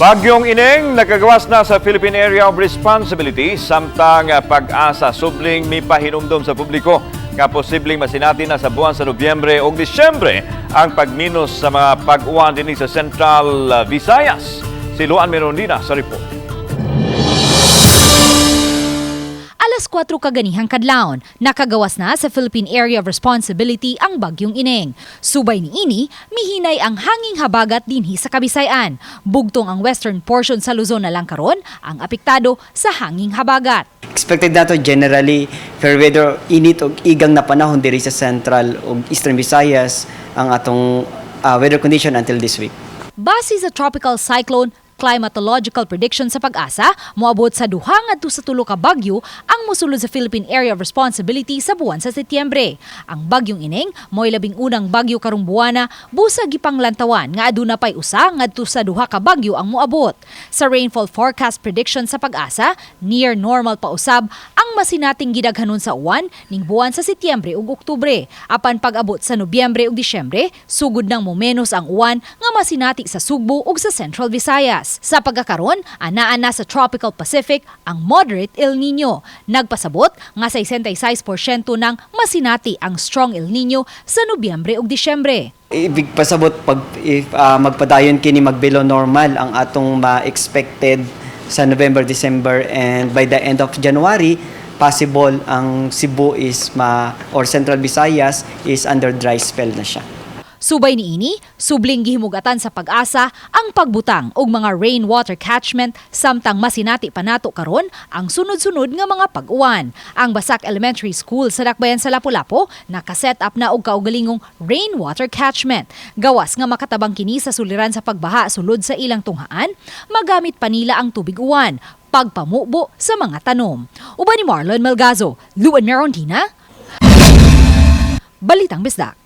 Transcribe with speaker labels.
Speaker 1: Bagyong Ineng nakagawas na sa Philippine Area of Responsibility samtang PAGASA subling mipahinumdom sa publiko nga posibleng masinati na sa buwan sa Nobyembre o Disyembre ang pagminos sa mga pag-uwan dinhi sa Central Visayas. Si Luan Merondina sa report.
Speaker 2: Alas 4 kaganihang kadlawon, nakagawas na sa Philippine Area of Responsibility ang Bagyong Ineng. Subay niini, mihinay ang hanging habagat dinhi sa Kabisayan. Bugtong ang western portion sa Luzon na lang karon ang apektado sa hanging habagat.
Speaker 3: Expected nato generally fair weather, init og igang na panahon diri sa Central ug Eastern Visayas ang atong weather condition until this week.
Speaker 2: Base sa tropical cyclone climatological prediction sa PAGASA, moabot sa 2 ngadto sa 3 ka bagyo ang mosulod sa Philippine Area of Responsibility sa buwan sa Setyembre. Ang Bagyong Ineng mo'y 11 bagyo karong buwana busa gipanglantawan nga aduna pay 1 ngadto sa 2 ka bagyo ang moabot. Sa rainfall forecast prediction sa PAGASA, near normal pa usab ang masinating gidaghanon sa uwan ning buwan sa Setyembre ug Oktubre. Apan pag-abot sa Nobyembre ug Disyembre, sugod nang momenos ang uwan nga masinati sa Sugbo ug sa Central Visayas. Sa pagkakaron, anaa na sa Tropical Pacific ang moderate El Nino. Nagpasabot nga 66% ng masinati ang strong El Nino sa Nobyembre ug Disyembre.
Speaker 3: Ibig pasabot, pag if magpadayon kini, mag below normal ang atong ma-expected sa November, December and by the end of January, possible ang Cebu is ma or Central Visayas is under dry spell na siya.
Speaker 2: Subay niini, subling gihimugatan sa PAGASA ang pagbutang og mga rainwater catchment samtang masinati pa nato karon ang sunod-sunod nga mga pag-uwan. Ang Basak Elementary School sa Dakbayan sa Lapu-Lapu nakaset up na og kaugalingong rainwater catchment. Gawas nga makatabang kini sa suliran sa pagbaha sulod sa ilang tunghaan, magamit pa nila ang tubig uwan pagpamubo sa mga tanom. Uban ni Marlon Melgazo, Luan Merondina, Balitang Bisdak.